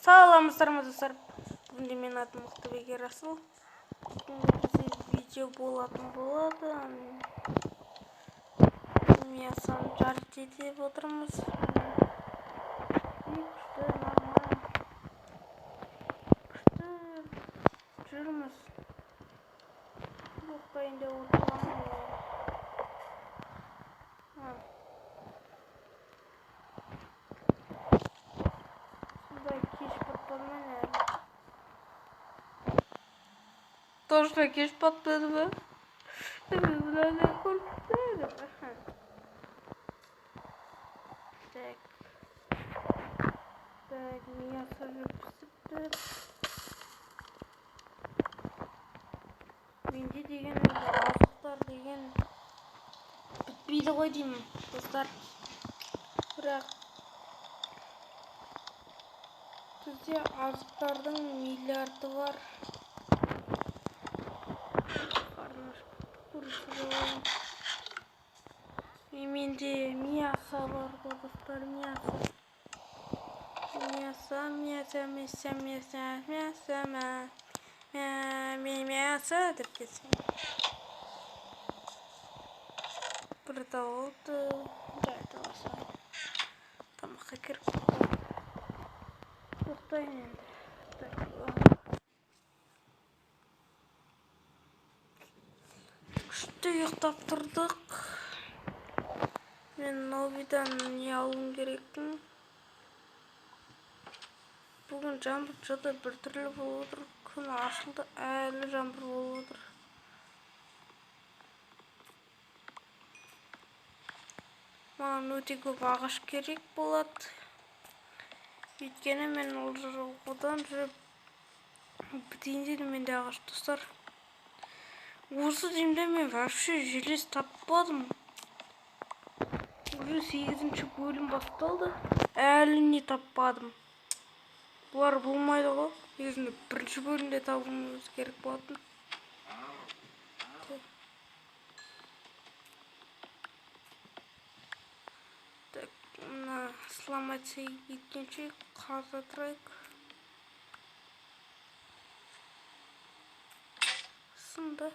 Саламатсыздар ма, достар? Бүгін менің атым Мықтыбек Ерасыл. Бүгін бізде видео болатын болады. Мясоны жарить етіп отырмыз. Күшті, нормально. Күшті жүрміз. Ұйықтайын деп отырғанмын. Точно кеш patladı mı? Так. Так, мясо пісіпті. Менде деген азықтар деген бітпейді ғой деймін, достар. Бірақ бізде азықтардың миллиарды бар. Менде мясо бар ғой, достар, мясо. Мясо, мясо, мясо, мясо, мясо, мясо деп кетсем. Бір тауылды, жарты алса. Тамаққа кіріп тоқтайын енді. Күшті ұйықтап тұрдық. Мен Новидан не алуым керекпін. Бүгін жаңбыр жауды, біртүрлі болып отыр. Күн ашылды, әлі жаңбыр болып отыр. Маған өте көп ағаш керек болады. Өйткені мен ол одан жүріп бітейін дедім менде ағаш, достар. Осы деймде мен вообще желез таппадым. Уже 8-ші бөлім басталды. Әлі не таппадым. Бұлар болмайды ғой. Негізінде бірінші бөлімде табуымыз керек болатын. Так, мына сломать еткенше қаза тұрайық. Сынды.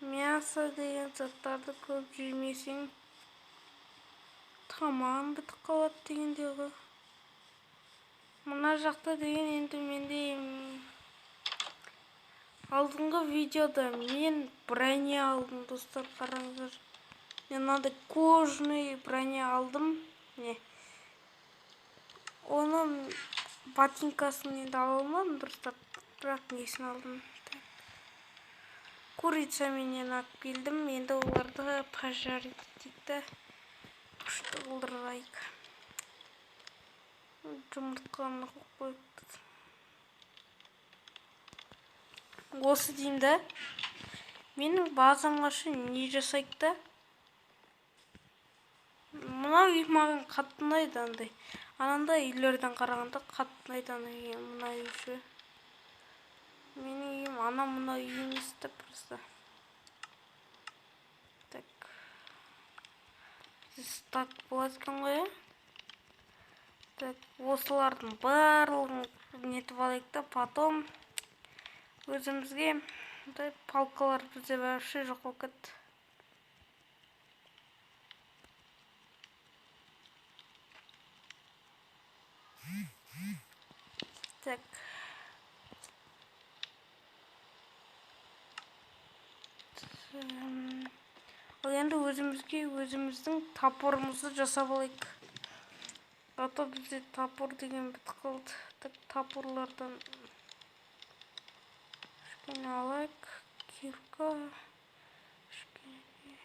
Мясо деген заттарды көп жемесең тамағың бітіп қалады дегенде ғой. Мына жақта деген енді менде алдыңғы видеода мен броня алдым, достар, қараңыздар. Мен мынандай кожаный броня алдым. Не. Оның ботинкасын енді ала алмадым дұрыстап, бірақ несін алдым. Курица менен алып келдім. Енді оларды пожарить етейік та күшті қылдырайық. Жұмыртқаны қойып осы деймін да. Менің базамға ше не жасайық та? Мынау үй маған қатты ұнайды андай. Анандай үйлерден қарағанда қатты ұнайды ана үй, мына үй ше. Менің үйім ана мына үй емес та просто. Так. Стак болады екен ғой, ә? Так, осылардың барлығын нетіп алайық та, потом өзімізге мындай палкалар бізде вообще жоқ болып кетті. Так. Ал енді өзімізге өзіміздің топорымызды жасап алайық. А то бізде топор деген бітіп қалды. Так, топорлардан кішкене алайық. Кирка. Кішкене.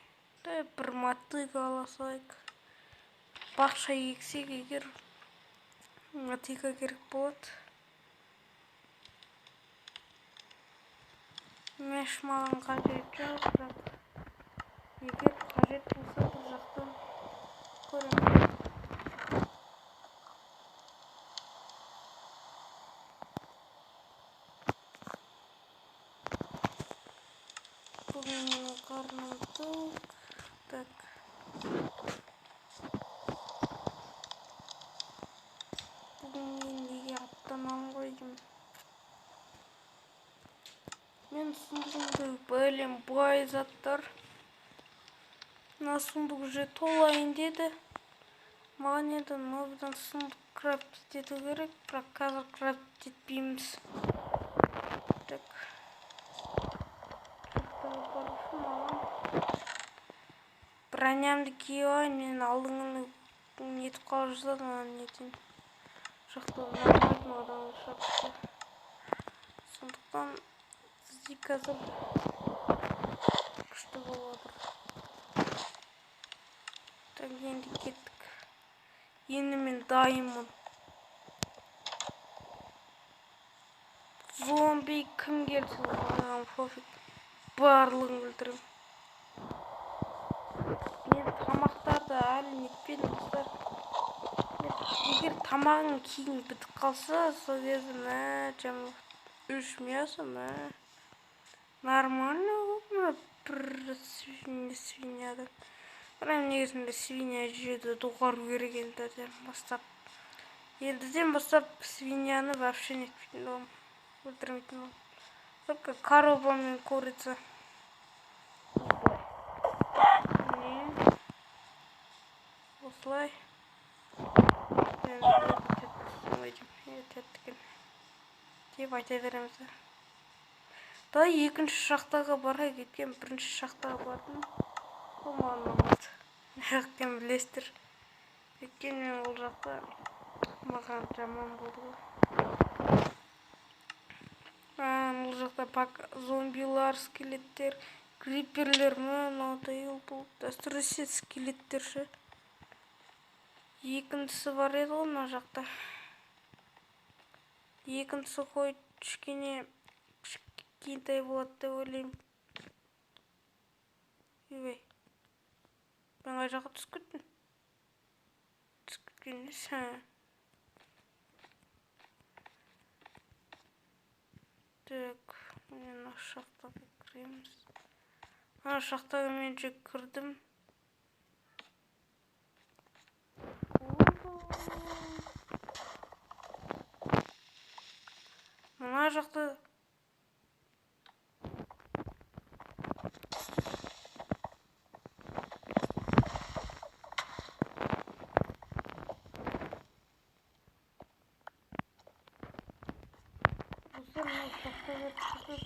Бір мотыга ала салайық. Бақша ексек егер мотыга керек болады. Меш маған қажет жоқ, бірақ егер қажет болса бір жақтан көремін. Бүгін менің қарным тоқ. Так. Менің сундугымда бәлем бай заттар. Мына сундук уже толайын деді. Маған енді новыйдан сундук крафт ету керек, бірақ қазір крафт етпейміз. Так. Бронямды киіп алайын, мен алдыңғыны нетіп қалып жаздадым, ана неден. Жақта ұнамайды маған шапка. Сондықтан бізде қазір күшті болып жатыр. Так, енді кеттік. Енді мен дайынмын. Зомби кім келсе маған пофиг. Барлығын өлтіремін. Мен тамақтарды әлі нетпедім, достар. Егер тамағың кейін бітіп қалса, сол кезде мә, жаман 3 мясо, мә. Нормально ғой, мына бір свиньядан. Бірақ негізінде свинья жеуді доғару керек ендіден бастап. Ендіден бастап свиньяны вообще нетпейтін боламын, өлтірмейтін боламын. Только корова мен курица. Не. Осылай. Деп айта береміз. Давай екінші шахтаға барайық, өйткені бірінші шахтаға бардым. Ол маған ұнамады. Неғып білесіздер. Өйткені мен ол жақта маған жаман болды ғой. Ол жақта пока зомбилар, скелеттер, криперлер, мынау бұл әсіресе скелеттер ше. Екіншісі бар еді ғой мына жақта. Екіншісі қой кішкене кішкентай болады деп ойлаймын. Ойбай. Мен қай жаққа түсіп кеттім? Түсіп кеткен емес, ха. Так, міне мына шахтаға кіреміз. Ана шахтаға мен же кірдім. Мына жақта достар, мына шахтаға түсіп,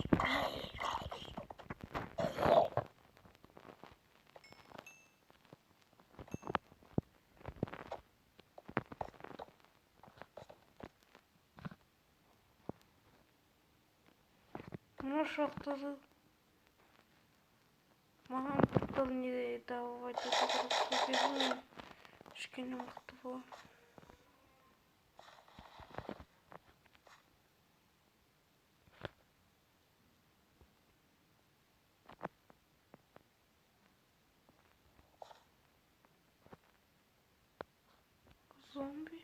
мына шахтада маған портал не давать ету керек, сол кезде мен кішкене мықты боламын. Зомби.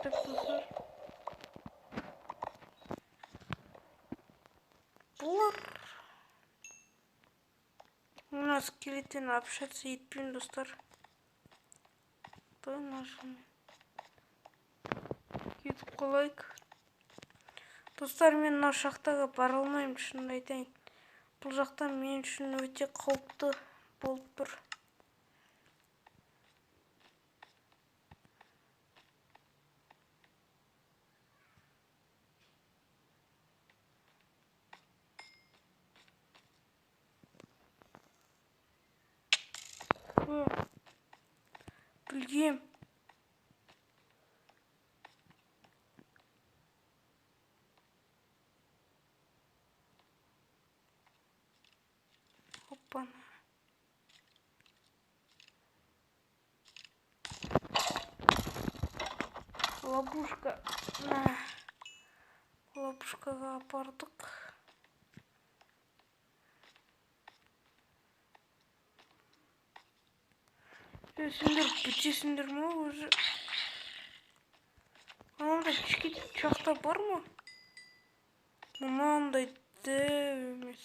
Так, достар. Бұлар. Мына скелеттен общаться етпеймін, достар. Давай нажмем. Кетіп қалайық. Достар, мен мына шахтаға бара алмаймын, шынымды айтайын. Бұл жақта мен үшін өте қауіпті болып тұр. Білгем. Опана. Ловушка. Ловушкаға апардық. Сендер бітесіңдер ме өзі? Анандай кішкентай шахта бар ма? Мынандай дәу емес.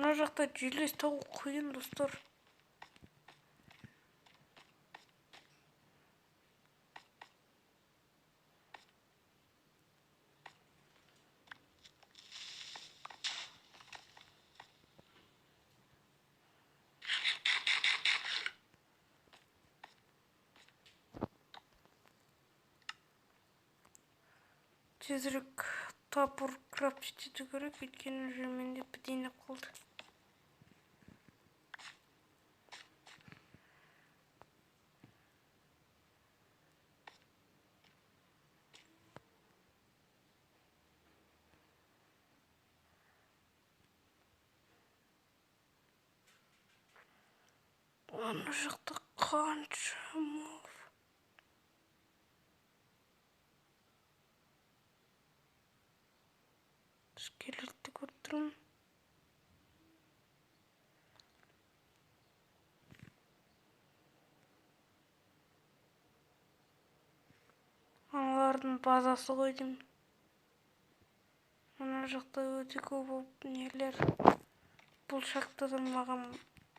Мына жақта желез табу қиын, достар. Тезірек топор крафтить ету керек, өйткені уже менде бітейін деп қалды. Ана жақта қанша моб. Скелетті көріп тұрмын. Аналардың базасы ғой деймін. Мына жақта өте көп болып нелер. Бұл шахтадан маған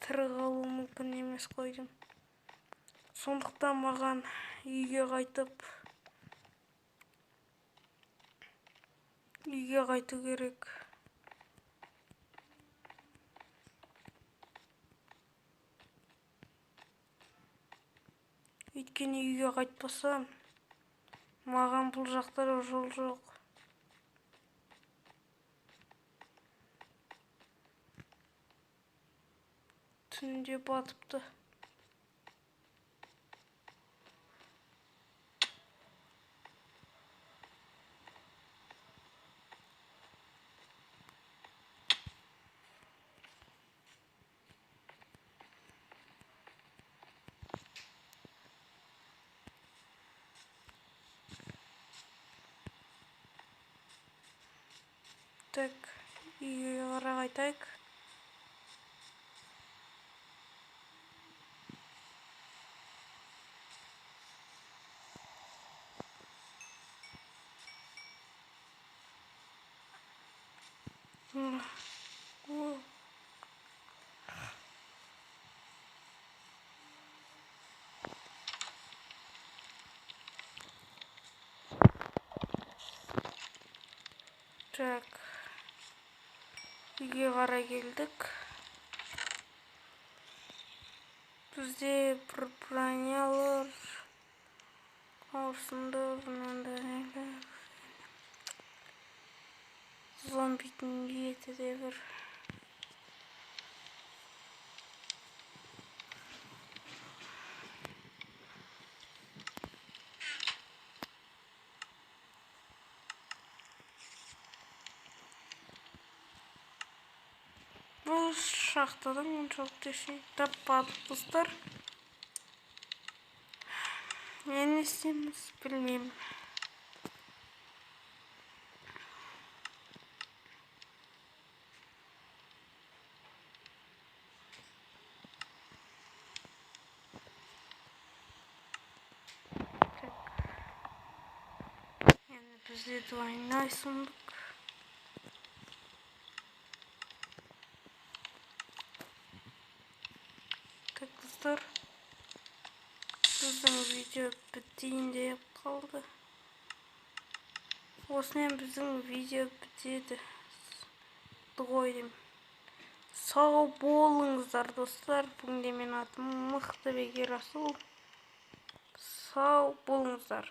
тірі қалу мүмкін емес қой деймін. Сондықтан маған үйге қайту керек. Өйткені үйге қайтпасам, маған бұл жақта жол жоқ. Түнде батыпты. Так, үйге қарай қайтайық. Так, үйге қарай келдік. Бізде бір бронялар, осындай мынандай нелер. Зомбидің еті де бір. Бұл шахтадан оншалықты ештеңе таппадық, достар. Не істейміз білмеймін. Енді бізде двойной сундук. Так, достар, біздің видео бітейін деп қалды. Осымен біздің видео бітеді ғой деймін. Сау болыңыздар, достар. Бүгінде менің атым Мықтыбек Ерасыл. Сау болыңыздар.